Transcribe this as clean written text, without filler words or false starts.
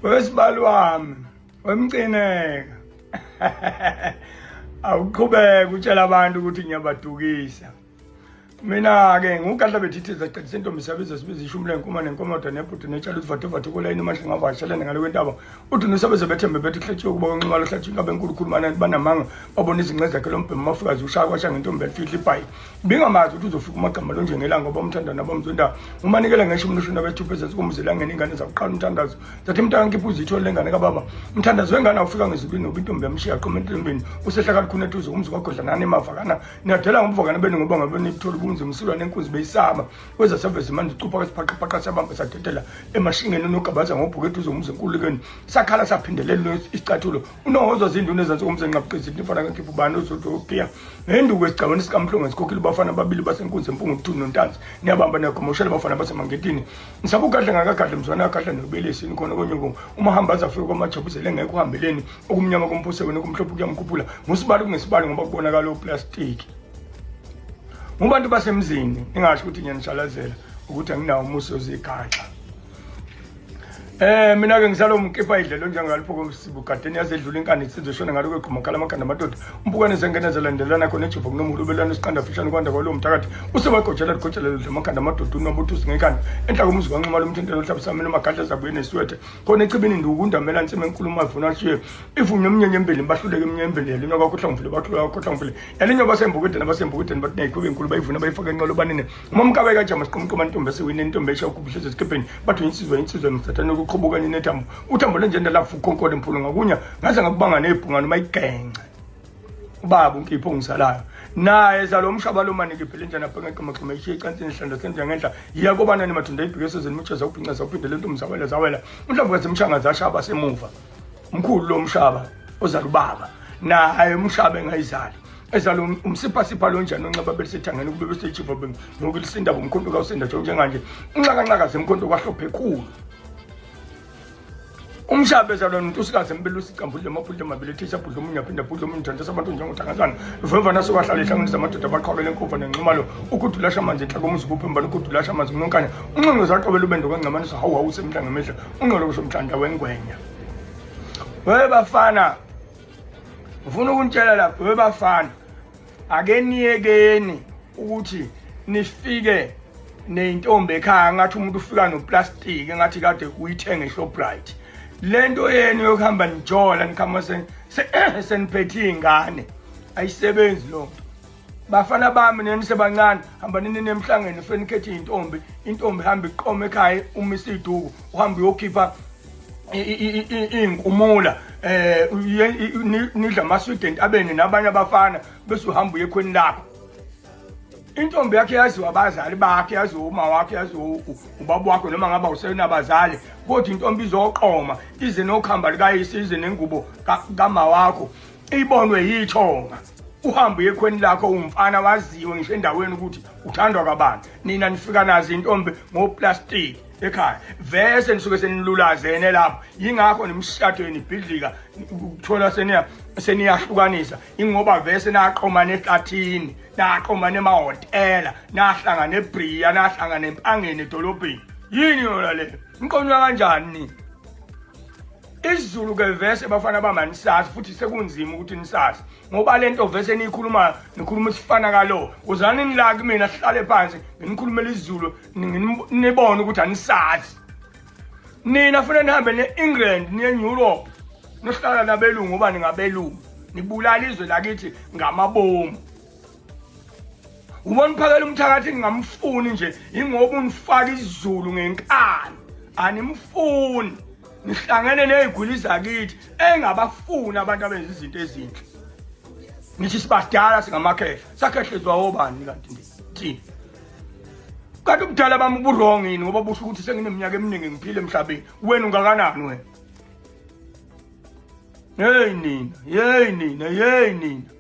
Wesibali wami, wemcineka. Awuqhubeke utshela abantu ukuthi ngiyabadukisa. Mina-ke ngugadla bethithiza qedisa intombi sabiza sibiza ishumi lenkuma nenkomodo nebhudu netshala uzivathuvathu kulayini umahle ngavashelene ngale kwentaba uthi nosabeze bethembe bethi kuhlatshiwe kuba kwenxumalo hlatshiwe inkabe enkulu khulumana banamanga babona izinqe zakhe lo mbhemu mafikazi ushaya kwasha ngentombi yalifihla ibhayi Bingamazi ukuthi uzofika umagama lo njengelanga ngoba umthanda nabamzonda umanikela ngeshumi loshumi nabethupha ezansi komuzi elangeni ingane zakuqala umthandazo zathi mntaka ngikhipha uzitho lengane kababa umthandazo wengane awufika ngezulwini ngoba intombi yamshiya qoma entombini usehla kalukhuni eduze umzi kwagodla nani emavakana niyadela ngobuvakana benu ngoba ngabe nibuthola ubunzima usilwa nenkunzi beyisaba kweza saveza manje ucupha kwesiphaqaphaqa sabamba sadedela emashingeni unogabaza ngobhuku eduze umuzi enkululekweni sakhala saphindelela isicathulo unohozwa zinduna ezansi komzi enqabuqizi nifana kakhipha ubani ozodokiya Ngenduku esigcawini sikaMhlongo sikhokhile abafana ababili basenkunzi empungu uThuni noNtanzi. Niyabamba niyagomoshela abafana basemangetini. Nisaba ugadla ngakagadla mzwana agadla nobelesi nikhona konyoko. Uma hamba azafika kwamajabuzele engekho uhambeleni okumnyama komphuse wena kumhlophe kuyamkhuphula. Ngusibali kungesibali ngoba kubonakala oplastiki. Ngubantu basemzini ningasho ukuthi ngiyanishalazela ukuthi anginawo umusi ozigaxa. Eh mina ke ngisalo mkipa idlelo njengalipho komsibu gadeni yazedlula inkani isizwe shona ngalo kwegquma khala amakhanda amadoda umpukane zengene zelandelana khona ejiva kunomuhulu belana isiqanda fishane kwanda kwalowo mthakathi usewagojela ligojela ludla amakhanda amadoda unobuthusi ngekhanda enhla komuzi kwanxuma lomthintelo ohlabisa mina magadla zabuye neswethe khona echibini nduku undamela nsima enkulu mavuna ashiye ivunywe emnyenye embili bahluleke emnyenye embili yalinywa kwakhohlangivile bahluleka kwakhohlangivile yalinywa basembukudeni abasembukudeni bathi neyikhube enkulu bayivuna bayifake enqolobanini Uma umkabe kajama siqumquma intombi esiwini intombi esha ukubuhleza esikebheni bathi insizwa insizwa mthathane ukuqhubuka nethambo uthambo lenjenda lafu ukhonkole mphulu ngakunya ngaze ngakubanga nebhunga noma igence ubaba unkipho ongisalayo naye zalo umshaba lo mane ngiphele njani apha ngeqoma xoma ishiye ecansini ihlanda senja ngenhla yiya kobana nimathunda ibheke esezeni mutsheza ubhinca zawuphinde lento mzawela zawela umhlamvu kazimshanga zashaba semuva mkhulu lo mshaba ozala ubaba naye umshaba engayizali ezala umsiphasipha lo njani onxeba belisethangeni kube besechifa nokulisinda bomkhonto kawusinda nje njenganje unxakanxaka zemkhonto kwahlophe khulu umshaba ezalwa nontusikazi embelusi icambudle amabhudle amabili ethisa bhudle omunye aphinda bhudle omunye uthandisa abantu njengothangazana uvemvana sokahlala ehlanganisa amadoda abaqhwabele enkuva nenxumalo ukudulasha amanzi enhla komuzi kuphembana ukudulasha amanzi kunonkanya unxenxe zaqobela ubendo kangcamaniso hawu hawu semhla ngemihla unxolo kusho mhlanda wengwenya we bafana ngifuna ukunitshela lapho we bafana ake niyekeni ukuthi nifike neyintombi ekhaya ngathi umuntu ufika noplastiki ngathi kade uyithenge eShoprite lento yenu yokuhamba nijola nikhama seniphethe iy'ngane ayisebenzi loo nto bafana bami neni sebancane hamba nini nemhlangeni ufike nikhethe intombi intombi hamba iqome ekhaya uma isiduku uhambe uyokhipha iy'nkumula um nidla amaswidi entabeni nabanye abafana bese uhamba uye ekhweni lakho intombi yakhe yaziwa abazali bakhe yaziwa uma wakhe yaziwa ubaba wakho noma ngaba usenabazali kodwa intombi izoqoma ize nokhamba likayise ize nengubo kama wakho ibonwe yithonga uhambe uye ekhweni lakho umfana waziwe ngisho endaweni ukuthi uthandwa kabani nina nifika nazo intombi ngoplastiki ekhaya vese nisuke senilulazene lapho yingakho nemishado yenu ibhidlika ukuthola seniya seniyahlukanisa ingoba vese naqomana ehlathini naqomana emahhotela nahlangana ebriya nahlangana empangeni edolobheni yini yona le niqonywa kanjani nina isiZulu ke vese bafana bami anisazi futhi sekunzima ukuthi nisazi ngoba lento vese niyikhuluma nikhuluma isifana kalo uzani nila kumina sihlale phansi nginikhulumela isiZulu nibone ukuthi anisazi nina funa nihambe ne-England niye Europe nihlala nabelungu ngoba ningabelungu nibulala izwe lakithi ngamabomu ubona uphakela umthakathi ningamfuni nje ingoba unifaka isiZulu ngenkani animfuni nihlangene nezigwili zakithi engabafuni abantu abenza izinto ezinhle ngithi sibadala singamakhehla sakhehlezwa obani kanti thina kanti ubudala bami uburong yini ngoba busho ukuthi sengineminyaka eminingi ngiphile emhlabeni wena ungakanani wena hey nina hey nina hey nina.